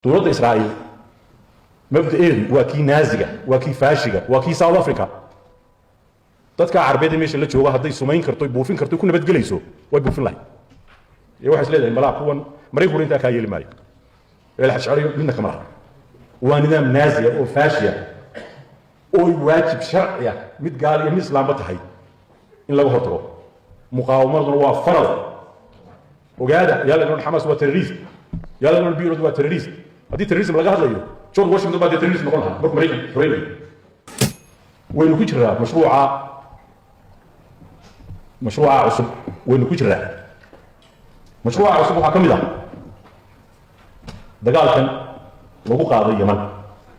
Dowladda Israa'iil mabda'eedu waa kii Naaziga, waa kii Faashiga, waa kii South Africa. Dadka Carbeed ee meesha la jooga hadday sumayn karto, buufin karto, ku nabadgelayso, way buufin lahayd. Ee waxay is leedahay malaa kuwan Maraykankuna intaa kaa yeeli maayo, eelxashcariyo midna kama laha. Waa nidaam Naaziya oo faashiya oo waajib sharci ah mid gaal iyo mid islaamba tahay in laga hortago. Muqaawamaduna waa faral. Ogaada, yaa la odhan Xamaas waa terrorist, yaa la odhan BLO waa terrorist. Haddii terrorism laga hadlayo, George Washington baa dee terrorist noqon lahaa markuu Maraykan xoreynayo. Waynu ku jiraa mashruuca cusub, waynu ku jiraa mashruuca cusub. Waxaa ka mid ah dagaalkan lagu qaaday Yaman,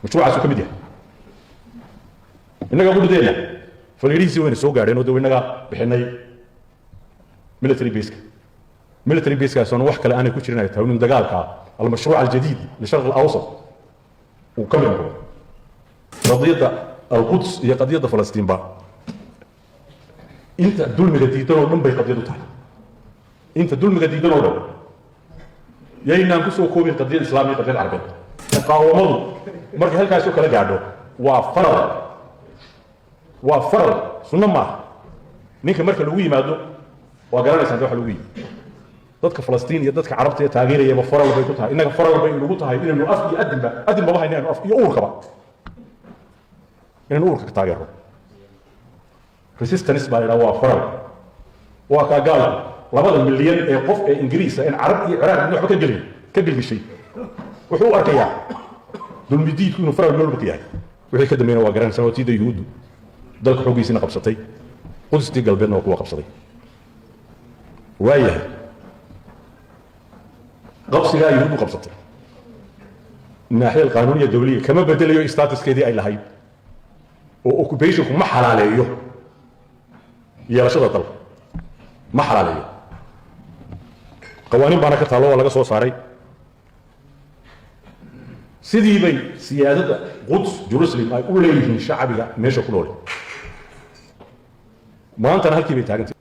mashruucaasuu ka mid yahay. Innaga qudhudeenna faliidhihiisii wayna soo gaadheen oo de innaga bixinay military baseka. Military basekaasona wax kale aanay ku jirin ay tahay in dagaalka المشروع الجديد للشرق الاوسط uu ka mid noqdo. Qadiyadda Alquds iyo qadiyadda Falastiinba inta dulmiga diidan oo dhan bay qadiyad u tahay. Inta dulmiga diidan oo dhan, yaynaan kusoo koobin qadiyad islaamiya, qadiyad Carbeed. Muqaawamadu markay halkaas oo kala gaadho waa faral, waa faral, sunno maaha. Ninka marka lagu yimaado, waa garanaysaan waxa lagu yimi. Dadka Falastiin iyo dadka Carabta ee taageerayaba faral bay ku tahay. Innaga faral bay inagu tahay inaynu af iyo adinba, adinbaba hayna, inaynu af iyo uurkaba, inaynu uurka ka taageero. Resistance baa la yidhaha, waa faral. Waa kaa gaalku 2 milyan ee qof ee Ingiriisa in Carab iyo Ciraaq midna waxba ka gelin ka gelgishay. Wuxuu u arkayaa dulmidiidku inuu faral meel walba ka yahay. Wixii ka dambeeyna waa garanaysaa, waa tiida Yuhuuddu dalka xooggiisina qabsatay, Qudustii Galbeedna waa kuwa qabsaday. Waayahay, qabsigaa Yuhuuddu qabsatay الناحية القانونية الدولية kama bedelayo statuskeedii ay lahayd, oo occupationku ma xalaaleeyo yeelashada dalka, ma xalaaleeyo. Qawaaniin baana ka taallo, waa laga soo saaray. Sidii bay siyaadadda Quds, Jerusalem, ay u leeyihiin shacbiga meesha ku noole. Maantana halkii bay taagantay,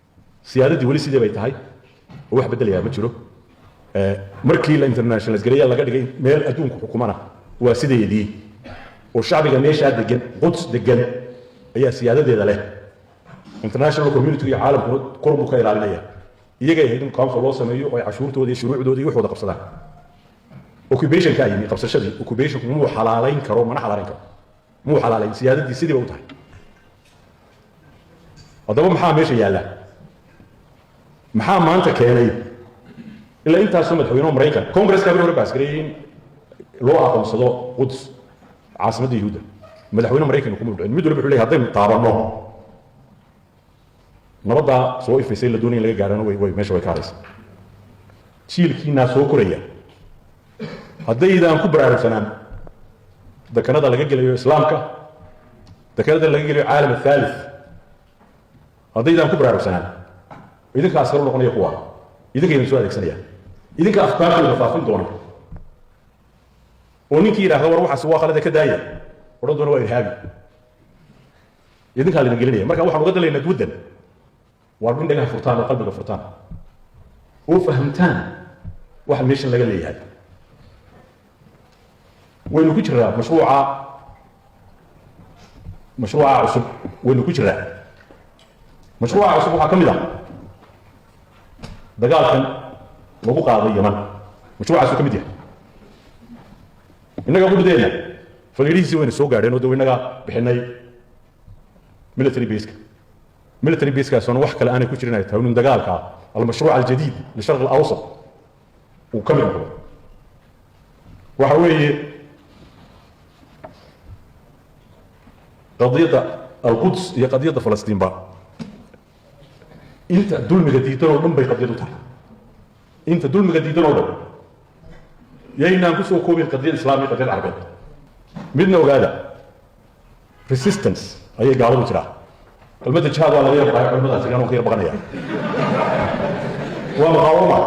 siyaadaddii weli sidii bay tahay oo wax beddelayaa ma jiro. Markii la internationalize gareeya, laga dhigay meel adduunku xukumana, waa sideedii, oo shacbiga meeshaa degan, Quds degan, ayaa siyaadadeeda leh. International community iyo caalamkuna kor buu ka ilaalinaya. Iyagay ahayd in council loo sameeyo oo ay cashuurtooda iyo shuruucdooda iyo waxooda qabsadaan. Occupationka yimi, qabsashadii. Occupationku muu xalaalayn karo, mana xalaalayn karo, muu xalaalayn. Siyaadaddii sidii ba u tahay. Haddaba maxaa meesha yaalla? Maxaa maanta keenay ilaa intaasoo madaxweynuhu Maraykan, Congresska bari hore pass gareeyey in loo aqoonsado Quds caasimadda Yuhuudda? Madaxweyne Maraykanka kuma dhicin. Mid waliba wuxuu leeyahay haddaynu taabanno nabaddaa soo ifaysay la doonaya in laga gaarano, way meesha way ka haraysa. Jiilkiinaa soo koraya haddaydaan ku baraarugsanaan dekanada laga gelayo islaamka, dekanada laga gelayo العالم الثالث, haddaydaan ku baraarugsanaan, idinka askar u noqonaya kuwa idinka idin soo adeegsanaya, idinka afkaartooda faafin doona, oo ninkii yidhahda "War, waxaas waa khalade, ka daaya" odhan doona "Waa irhaabi", idinkaa laidin gelinaya. Marka waxaan uga dalaynaa waddan waar in dhagaha furtaan oo qalbiga furtaan oo fahamtaan waxa meeshan laga leeyahay. Waynu ku jiraa mashruuca cusub, waynu ku jiraa mashruuca cusub. Waxaa ka mid ah dagaalkan lagu qaaday Yaman, mashruucaasuu ka mid yahay. Innaga qudhudeenna faliidhihiisii wayna soo gaadheen oo de innaga bixinay military baseka. Military basekaasona wax kale aanay ku jirin ay tahay in dagaalka المشروع الجديد للشرق الاوسط uu ka mid noqdo. Waxa weeye qadiyadda Alquds iyo qadiyadda Falastiinba inta dulmiga diidan oo dhan bay qadiyad u tahay. Inta dulmiga diidan oo dhan, yaynaan kusoo koobin qadiyad islaamiya, qadiyad Carbeed midna. Ogaada, resistance ayay gaaladu jiraa. Kelmadda jihaad waa laga yar baqaya, culimadaasi anuu ka yar baqanaya. Waa muqaawama,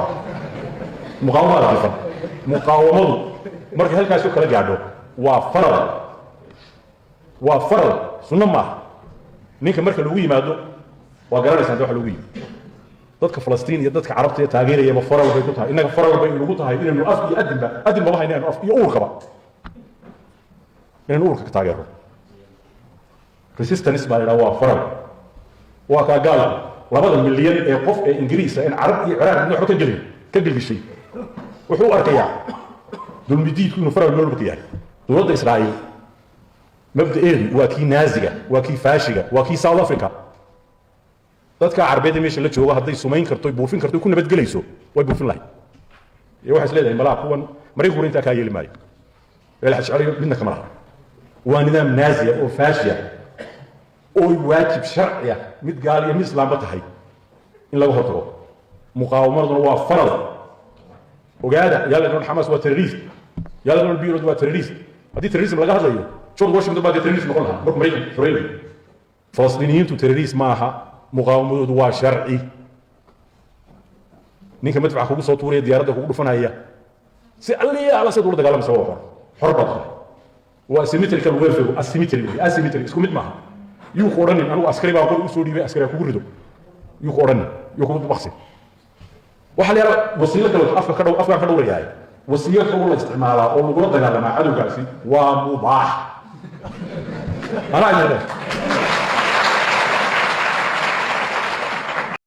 muqaawama lafifan. Muqaawamadu markay halkaas oo kala gaadho waa faral, waa faral, sunno maaha. Ninka marka lagu yimaado, waa garanaysaan waxa lagu yimi. Dadka Falastiin iyo dadka Carabta ee taageerayaba faral bay ku tahay. Innaga faral bay inagu tahay inaynu af iyo adinba, adin maba hayna, inaynu af iyo uurkaba, inaynu uurka ka taageerno. Resistance baa la idhaha, waa faral. Waa kaa gaalku 2 milyan ee qof ee Ingiriisa in Carab iyo Ciraaq midna waxba ka gelin ka gelgishay. Wuxuu u arkayaa dulmidiidku inuu faral meel walba ka yahay. Dowladda Israa'iil mabda'eedu waa kii Naaziga, waa kii Faashiga, waa kii South Africa. Dadka Carbeed ee meesha la jooga hadday sumayn karto, buufin karto, ku nabadgelayso, way buufin lahayd. Iyo waxay is leedahay malaa kuwan Maraykankuna intaa kaa yeeli maayo, jecelayo midna kama laha. Waa nidaam Naaziya oo faashiya oo waajib sharci ah mid gaal iyo mid islaamba tahay in laga hortago. Muqaawamaduna waa faral. Ogaada, yaa la odhan Xamaas waa terrorist, yaa la odhan PLO waa terrorist. Haddii terrorism laga hadlayo, George Washington baa dee terrorist noqon lahaa markuu Maraykan xoreynayo. Falastiiniyiintu terrorist ma aha, muqaawamadoodu waa sharci. Ninka madfaca kugu soo tuuraya, diyaaradda kugu dhufanaya, si alliya alla siad ula dagaalamaysa, waa xor, xor baad tahay. Waa asymmetrical warfare, asymmetry wey, asymmetry, isku mid maaha. Yuu ku odhanin anigu askari baan qori usoo dhiibay, askari ha kugu rido yuu ku odhanin, yuu kugu baqsi. Waxaa la yaraa wasiilo kale afka ka dhow, afkaan ka dhowrayahay. Wasiilo kaloo la isticmaalaa oo lagula dagaalamaa cadowgaasi waa mubaax. Anaa idin leh.